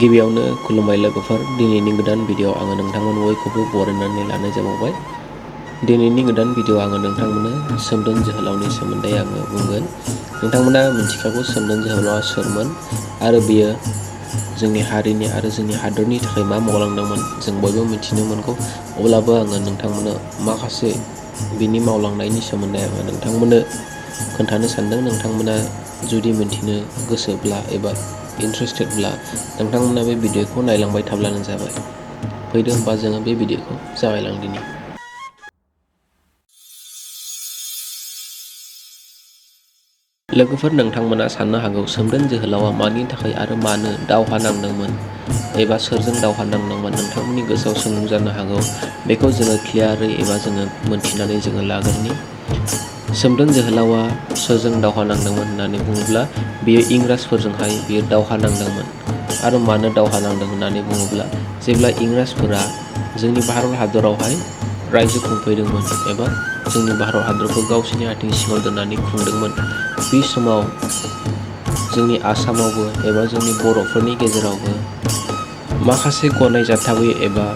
गिबियावनो खुलुमबाय लोगोफोर। दिनैनि गोदान भिडिअ आङो नोंथांमोन बयखौबो बरायनानै लानाय जाबावबाय। दिनैनि गोदान भिडिअ आङो नोंथांमोननो सोमदोन जोहोलावनि सोमोन्दै आङो बुंगोन। नोंथांमोना मिथिखागौ सोमदोन जोहोलावा सोरमोन आरो बियो जोंनि हारिनि आरो जोंनि हादरनि थाखाय मा मावलांदोंमोन जों बयबो मिथिनो मोनगौ। अब्लाबो आङो नोंथांमोननो माखासे बिनि मावलांनायनि सोमोन्दै आङो नोंथांमोननो खोन्थानो सानदों। नोंथांमोना जुदि मिन्थिनो गोसोब्ला एबा इन्टारेस्टेडब्ला नोंथांमोना बे भिडिअखौ नायलांबाय थाब्लानो जाबाय। फैदो होमबा जोङो बे भिडिअखौ जागायलांदिनि। लोगोफोर, नोंथांमोना साननो हागौ सोमदोन जोहोलावा मानि थाखाय आरो मानो दावहा नांदोंमोन एबा सोरजों दावहा नांदोंमोन। नोंथांमोननि गोसोआव सोंलु जानो हागौ। बेखौ जोङो क्लियारै एबा जोङो मोन्थिनानै जोङो लाग्रोनि। सोमदोन जोहोलावा सोरजों दावहा नांदोंमोन होननानै बुङोब्ला बियो इंराजफोरजोंहाय बियो दावहा नांदोंमोन। आरो मानो दावहा नांदों होननानै बुङोब्ला जेब्ला इंराजफोरा जोंनि भारत हादरावहाय रायजो खुंफैदोंमोन एबा जोंनि भारत हादरखौ गावसोरनि आथिं सिङाव दोननानै खुंदोंमोन, बे समाव जोंनि आसामावबो एबा जोंनि बर'फोरनि गेजेरावबो माखासे गनायजाथावै एबा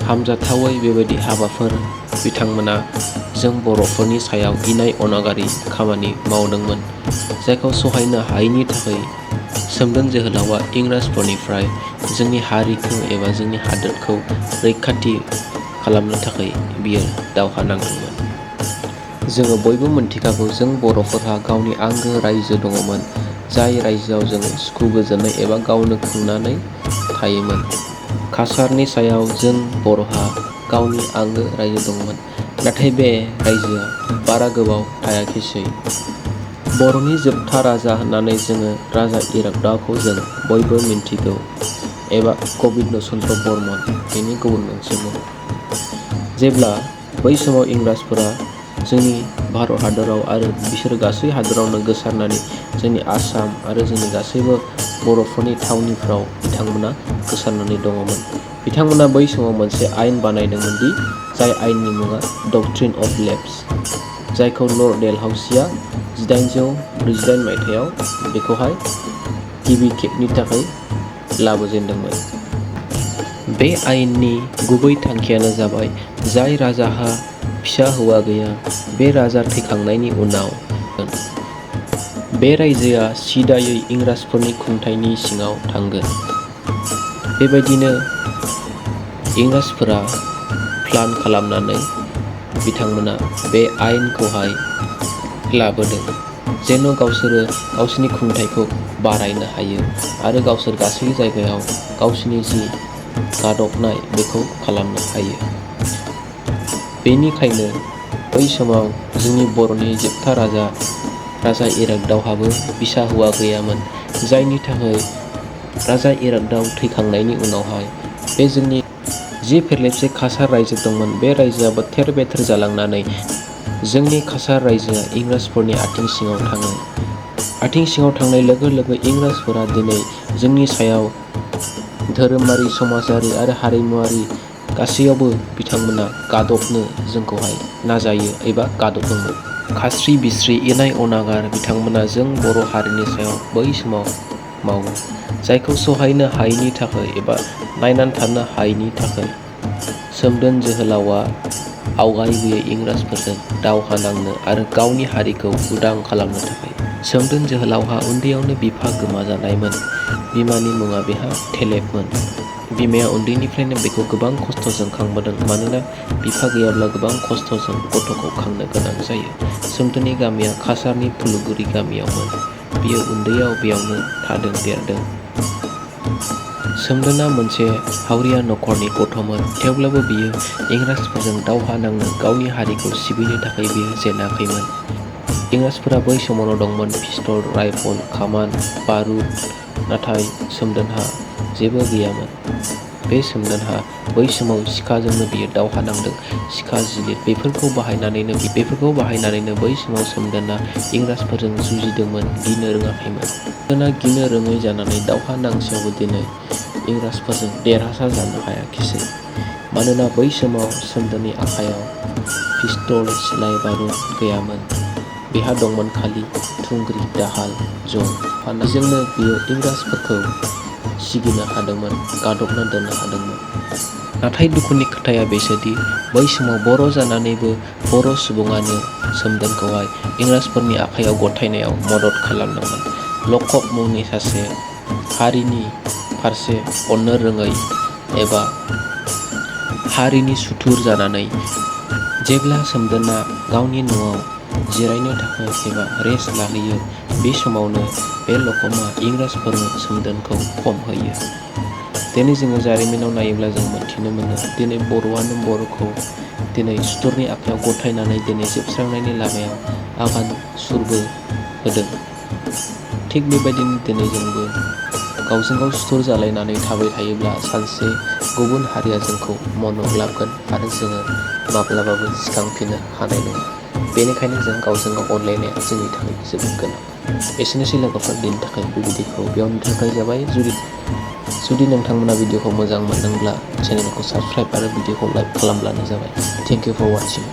हामजाथावै बेबायदि हाबाफोर बिथांमोना जों बर'फोरनि सायाव इनाय अनागारि खामानि मावदोंमोन। जायखौ सहायनो हायैनि थाखाय सोमदोन जोहोलावा इंराजफोरनिफ्राय जोंनि हारिखौ एबा जोंनि हादोरखौ रैखाथि खालामनो थाखाय बियो दावहा नांदोंमोन। जोङो बयबो मिन्थिखागौ जों बर'फोरहा गावनि आंगो रायजो दङमोन। जाय रायजोआव जोङो सुखु गोजोनै एबा गावनो खुंनानै थायोमोन। काछारनि सायाव जों बर'हा गावनि आंगो रायजो दंमोन। नाथाय बे रायजोआ बारा गोबाव थायाखिसै। बर'नि जोबथा राजा होननानै जोङो राजा इरागदावखौ जों बयबो मिन्थिगौ एबा गबिन्द चन्द्र बर्मन बेनि गुबुन मोनसे मुं। जेब्ला बै समाव इंराजफोरा जोंनि भारत हादराव आरो बिसोर गासै हादरावनो गोसारनानै जोंनि आसाम आरो जोंनि गासैबो बर'फोरनि थावनिफ्राव बिथांमोना गोसारनानै दङमोन। बिथांमोना बै समाव मोनसे आयेन बानायदोंमोन दि जाय आयेननि मुङा डक्ट्रिन अफ लेप्स, जायखौ लर्ड डेलहाउसीआ 1848 मायथाइयाव बेखौहाय गिबि खेबनि थाखाय लाबोजेनदोंमोन। बे आयेननि गुबै थांखियानो जाबाय जाय राजाहा फिसा हौवा गैया बे राजा थैखांनायनि उनाव बे रायजोआ सिदायै इंराजफोरनि खुंथायनि सिङाव थांगोन। बेबायदिनो इंराजफोरा प्लान खालामनानै बिथांमोना बे आयेनखौहाय लाबोदों जेन' गावसोरो गावसोरनि खुंथायखौ बारायनो हायो आरो गावसोर गासै जायगायाव गावसोरनि जि गादबनाय बेखौ खालामनो हायो। बेनिखायनो बै समाव जोंनि बर'नि जोबथा राजा इरागदावहाबो फिसा हौवा गैयामोन। जायनि थाखाय राजा इरागदाव थैखांनायनि उनावहाय बे जोंनि जि फेरलेबसे काछार रायजो दंमोन बे रायजोआबो थेर बेथेर जालांनानै जोंनि काछार रायजोआ इंराजफोरनि आथिं सिङाव थाङो। आथिं सिङाव थांनाय लोगो लोगो इंराजफोरा दिनै जोंनि सायाव धोरोमारि, समाजारि आरो हारिमुवारि गासैयावबो बिथांमोना गादबनो जोंखौहाय नाजायो एबा गादबदोंमोन। खास्रि बिस्रि इनाय अनागार बिथांमोना जों बर' हारिनि सायाव बै समाव मावो। जायखौ सहायनो हायैनि थाखाय एबा नायनानै थानो हायैनि थाखाय सोमदोन जोहोलावा आवगायबोयो इंराजफोरजों दावहा नांनो आरो गावनि हारिखौ उदां खालामनो थाखाय। सोमदोन जोहोलावहा उन्दैयावनो बिफा गोमाजानायमोन। बिमानि मुङा बेहा थेलेबमोन। बिमाया उन्दैनिफ्रायनो बेखौ गोबां खस्थ'जों खांबोदों। मानोना बिफा गैयाब्ला गोबां खस्थ'जों गथ'खौ खांनो गोनां जायो। सोमदोननि गामिया काछारनि फुलुगुरि गामियावमोन। बियो उन्दैयाव बेयावनो थादों देरदों। सोमदोना मोनसे हावरिया नखरनि गथ'मोन। थेवब्लाबो बियो इंराजफोरजों दावहा नांनो गावनि हारिखौ सिबिनो थाखाय बियो जेनाखैमोन। इंराजफोरा बै समावनो दंमोन पिस्तल, राइफल, कामान, बारुद, नाथाय सोमदोनहा जेबो गैयामोन। बे सोमदोनहा बै समाव सिखाजोंनो बियो दावहा नांदों। सिखा, जिलिद बेफोरखौ बाहायनानैनो बै समाव सोमदोना इंराजफोरजों जुजिदोंमोन, गिनो रोङाखैमोन। सोमदोना गिनो रोङै जानानै दावहा नांसेयावबो दिनै इंराजफोरजों देरहासार जानो हायाखिसै। मानोना बै समाव सोमदोननि आखायाव पिस्तल, सिलाइ, बारुद गैयामोन। बेहा दंमोन खालि थुंग्रि, दाहाल, जं। बेजोंनो बियो इंराजफोरखौ सिगिनो हादोंमोन, गादबना दोननो हादोंमोन। नाथाय दुखुनि खोथाया बेसोदि बै समाव बर' जानानैबो बर' सुबुङानो सोमदोनखौहाय इंराजफोरनि आखाइयाव गथायनायाव मदद खालामदोंमोन। लकब मुंनि सासे हारिनि फारसे अननो रोङै एबा हारिनि सुथुर जानानै जेब्ला सोमदोना गावनि न'आव जिरायनो थाखाय एबा रेस्ट लाहैयो, बे समावनो बे लकबआ इंराजफोरनो सोमदोनखौ खम होयो। दिनै जोङो जारिमिनाव नायोब्ला जों मोनथिनो मोनो दिनै बर'आनो बर'खौ दिनै सुथुरनि आखाइयाव गथायनानै दिनै जोबस्रांनायनि लामायाव आगान सुरबो होदों। थिग बेबायदिनो दिनै जोंबो गावजों गाव सुथुर जालायनानै थाबाय थायोब्ला सानसे गुबुन हारिया जोंखौ मनग्लाबगोन आरो जोङो माब्लाबाबो सिखांफिननो हानाय नङा। बेनिखायनो जों गावजों गाव अनलायनाया जोंनि थाखाय जोबोद गोनां। एसेनोसै लोगोफोर, दिनैनि थाखाय बे भिडिअखौ बेयावनो दोनथ'नाय जाबाय। जुदि नोंथांमोना भिडिअखौ मोजां मोनदोंब्ला चेनेलखौ साबस्क्राइब आरो भिडिअखौ लाइक खालामब्लानो जाबाय। Thank you for वाचिं।